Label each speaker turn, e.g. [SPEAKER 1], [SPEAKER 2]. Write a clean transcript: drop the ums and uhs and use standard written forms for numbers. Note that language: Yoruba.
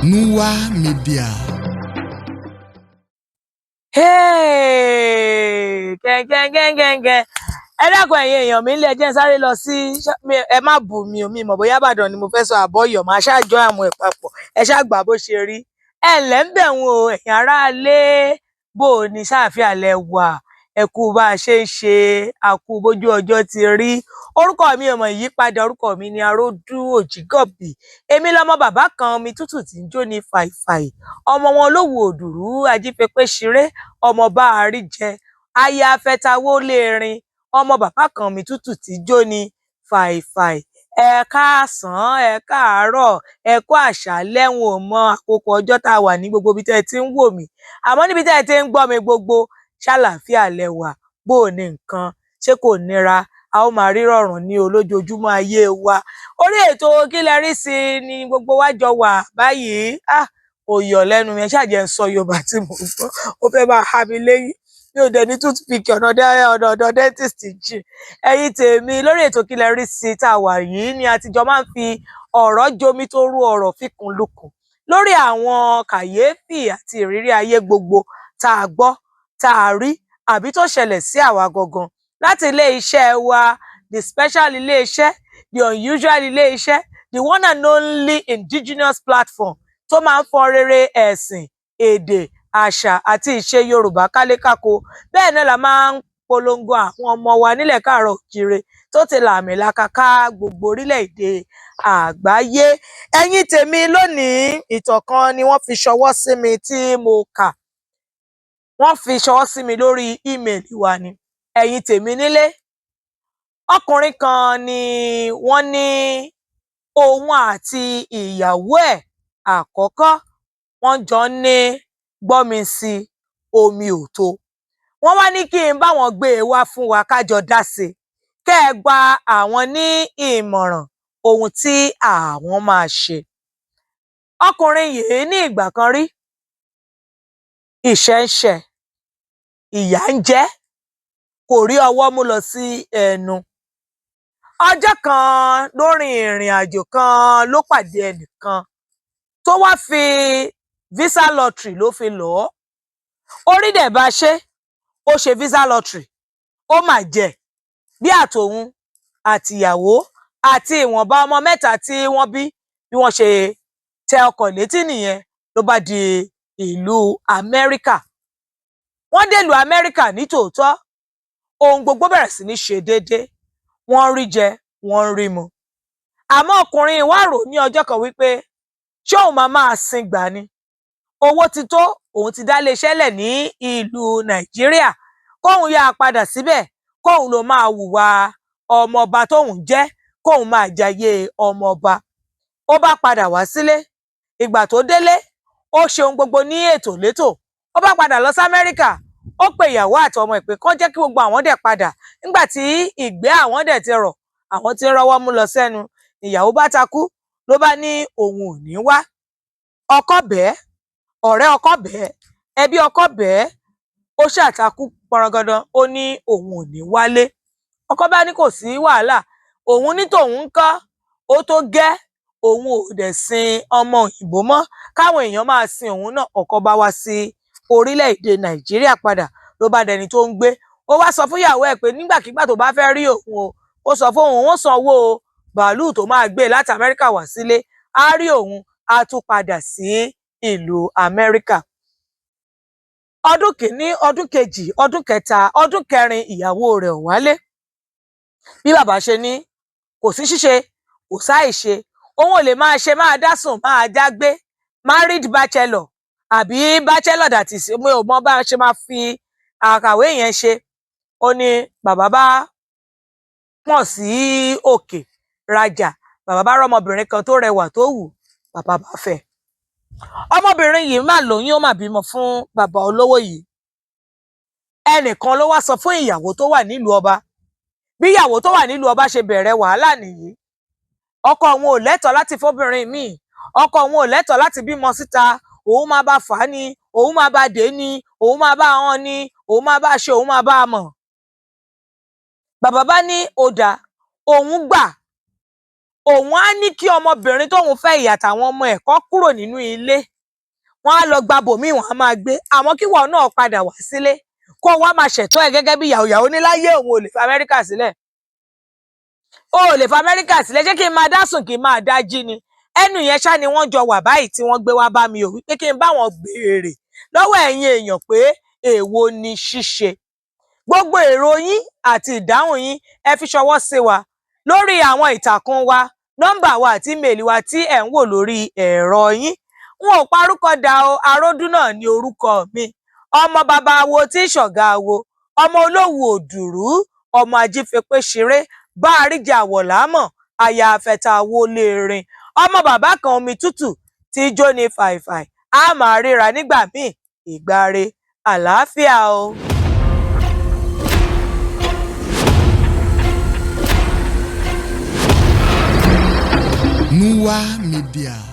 [SPEAKER 1] Nuwa Media.
[SPEAKER 2] Hey! Kẹ̀kẹ́kẹ́kẹ́kẹ́, ẹ dákun, ẹ̀yin èèyàn mi ńlẹ̀, jẹ́ n sáré lọ sí ẹ má bù mí o, mi mọ̀ bóyá Ìbàdàn ni mo fẹ́ sọ àbọ̀yọ̀, màá ṣáàjọ àwọn ẹ̀ papọ̀, ẹ ṣáà gbà bó ṣe rí. Ẹ ǹlẹ́ ń bẹ̀ wọ́n o, ẹ̀yin aráalé, bó o ní sáàfíà lẹ wà? Ẹ kú bá a ṣe ń ṣe, a kú bójú ọjọ́ ti rí. Orúkọ mi ò mọ̀ ìyípadà, orúkọ mi ni Aródú Òjìgọ̀bì. Èmi lọmọ bàbá kan, omi tútù tí ń jó ní fàìfàì, ọmọ wọn olówù òdùrú ajífepé ṣeré, ọmọ bá a rí jẹ, aya afẹtawó léerin, ọmọ bàbá kan, omi tútù tí jó ní fàìfàì. Ẹ káàsán, ẹ káàárọ̀, ẹ kú àṣálẹ́. N ò mọ àkókò ọjọ́ tá a wà ní gbogbo ibi tẹ́ ẹ ti ń wò mí, àmọ́ níbi tẹ́ ẹ ti ń gbọ́ mi gbogbo, ṣàlàáfíà lẹ wà? Bó o ní nǹkan, ṣé kò nira? A ó máa rí rọrùn ní olójoojúmọ́ ayé wa. Orí ètò Kí Lẹ Rí Sí ni gbogbo wa jọ wà báyìí. Ah, kò yọ̀ lẹ́nu mi, ẹ ṣáà jẹ́ n sọ Yorùbá tí mo gbọ́, ó fẹ́ máa há mi léyín, mi ò dẹ̀ ní toothpick, ọ̀nà ọ̀dọ̀ dentist jìn. Ẹ̀yin tèmi, lórí ètò Kí Lẹ Rí Sí tá a wà yìí ni a ti jọ máa ń fi ọ̀rọ̀ jomi tó rú ọ̀rọ̀ fikùn lukùn lórí àwọn kàyéfì àti ìrírí ayé gbogbo tá a gbọ́, tá a rí, àbí tó ṣẹlẹ̀ sí àwa gangan láti ilé iṣẹ́ wa, the special ilé iṣẹ́, the unusual ilé iṣẹ́, the one and only indigenous platform tó máa ń fọn rere ẹ̀sìn, èdè, àṣà àti ìṣe Yorùbá kálékáko. Bẹ́ẹ̀ náà la máa ń polongo àwọn ọmọ wa nílẹ̀ káàárọ̀ oòjíire tó ti lààmìlaaka ká gbogbo orílẹ̀-èdè àgbáyé. Ẹ̀yin tèmi, lónìí, ìtàn kan ni wọ́n fi ṣọwọ́ sí mi tí mo kà. Wọ́n fi ṣọwọ́ sí mi lórí email wa ni. Ẹ̀yin tèmi nílé, ọkùnrin kan ni wọ́n ní òun àti ìyàwó ẹ̀ àkọ́kọ́, wọ́n jọ ń ní gbọ́nmi-sí omi ò tó. Wọ́n wá ní kí n báwọn gbé e wá fún wa, ká jọ dá sí i, kẹ́ ẹ gba àwọn ní ìmọ̀ràn ohun tí àwọn máa ṣe. Ọkùnrin yìí, ní ìgbà kan rí, ìṣẹ́ ń ṣẹ́, ìyà ń jẹ ẹ́, kò rí ọwọ́ mú lọ sí ẹnu. Ọjọ́ kan ló rin ìrìn àjò kan, ló pàdé ẹnìkan tó wá fi visa lottery ló fi lọ̀ ọ́. Orí dẹ̀ bá ṣe, ó ṣe visa lottery, ó mà jẹ. Bí àtòun àtìyàwó àti ìwọ̀nba ọmọ mẹ́ta tí wọ́n bí, bí wọ́n ṣe tẹ ọkọ̀ létí nìyẹn, ló bá di ìlú Amẹ́ríkà. Wọ́n délùú Amẹ́ríkà ní tòótọ́, ohun gbogbo bẹ̀rẹ̀ sí ní ṣe déédé, wọ́n ń rí jẹ, wọ́n ń rí mu. Àmọ́ ọkùnrin wá rò ní ọjọ́ kan wípé ṣé òun máa máa sin gbà ni? Owó ti tó, òun ti dá iléeṣẹ́ lẹ̀ ní ìlú Nàìjíríà, kóun yáa padà síbẹ̀, kóun lọ máa hùwà ọmọọba tóun jẹ́, kóun máa jayé ọmọọba. Ó bá padà wá sílé. Ìgbà tó délé, ó ṣe ohun gbogbo ní ètò létò. Ó bá padà lọ sí Amẹ́ríkà, ó pe ìyàwó àti ọmọ ẹ̀ pé kán jẹ́ kí gbogbo àwọn dẹ̀ padà nígbà tí ìgbé àwọn dẹ̀ ti rọ̀, àwọn tí ń rọ́wọ́ mú lọ sẹ́nu. Ìyàwó bá takú, ló bá ní òun ò ní wá. Ọkọ bẹ́ẹ̀, ọ̀rẹ́ ọkọ bẹ́ẹ̀, ẹbí ọkọ bẹ́ẹ̀, ó ṣàtakú pọnrangandan, ó ní òun ò ní wálé. Ọkọ bá ní kò sí wàhálà, òun ní tòun ń kọ́, ó tó gẹ́, òun ò dẹ̀ sin ọmọ òyìnbó mọ́, káwọn èèyàn máa sin òun náà. Ọkọ bá wá sí orílẹ̀-èdè Nàìjíríà padà, ló bá dẹni tó ń gbé. Ó wá sọ fún ìyàwó ẹ̀ pé nígbàkigbà tó bá fẹ́ rí òun o, ó sọ fún òun, ó sanwó bàálù tó máa gbé láti Amẹ́ríkà wá sílé, á rí òun, á tún padà sí ìlú Amẹ́ríkà. Ọdún kìíní, ọdún kejì, ọdún kẹta, ọdún kẹrin, ìyàwó rẹ̀ ò wálé. Bí bàbá ṣe ní kò sí ṣíṣe, kò sáì ṣe, òun ò lè máa ṣe máa dá sùn, máa já gbé, married bachelor àbí bachelor that is, mi ò mọ bá a ṣe máa fi àkàwé yẹn ṣe. Ó ní bàbá bá pọ̀n sí òkè rajà, bàbá bá rọ́mọbìnrin kan tó rẹwà tó wù, bàbá bá fẹ́. Ọmọbìnrin yìí mà lóyún, ó mà bímọ fún bàbá olówó yìí. Ẹnìkan ló wá sọ fún ìyàwó tó wà nílùú ọba. Bí ìyàwó tó wà nílùú ọba ṣe bẹ̀rẹ̀ wàhálà nìyí: ọkọ òun ò lẹ́tọ̀ọ́ láti fóbìnrin míì, ọkọ òun ò lẹ́tọ̀ọ́ láti bímọ síta, òun máa bá fà á ni, òun máa bá dé ni, òun máa bá hàn ni, òun máa bá ṣe, òun máa bá a mọ̀. Bàbá bá ní ó dáa, òun gbà. Òun á ní kí ọmọbìnrin tóun fẹ́ yìí àtàwọn ọmọ ẹ̀ kó kúrò nínú ilé, wọ́n á lọ gba bòmíì, wọ́n á máa gbé, àmọ́ kíwọ náà padà wá sílé kó wá máa ṣẹ̀tọ́ ẹ̀ gẹ́gẹ́ bí ìyàwó. Ìyàwó ní láyé òun ò lè fi Amẹ́ríkà sílẹ̀, o ò lè fi Amẹ́ríkà sílẹ̀, ṣé kí n máa dá sùn kí n máa dá jí ni? Ẹnu yẹn ṣá ni wọ́n jọ wà báyìí tí wọ́n gbé wá bá mi ò wípé kí n bá wọn béèrè lọ́wọ́ ẹ̀yin èèyàn pé èwo ni ṣíṣe. Gbogbo èrò yín àti ìdáhùn yín, ẹ fi ṣọwọ́ sí wa lórí àwọn ìtàkùn wa, nọ́mbà wa àti ímeèlì wa tí ẹ̀ ń wò lórí ẹ̀rọ yín. N ò parúkọ dà o, Aródún náà ni orúkọ mi. Ọmọ bàbá wo tí ṣọ̀gá wo, ọmọ olówù òdùrú, ọmọ ajífepé ṣeré, bá àríjẹ àwọ̀lámọ̀, aya afẹta wo lè rin, ọmọ bàbá kan omi tútù tí jóni fàìfàì. A máa ríra nígbà míì, ìgbáre àlàáfíà o.
[SPEAKER 1] Nuwa Media.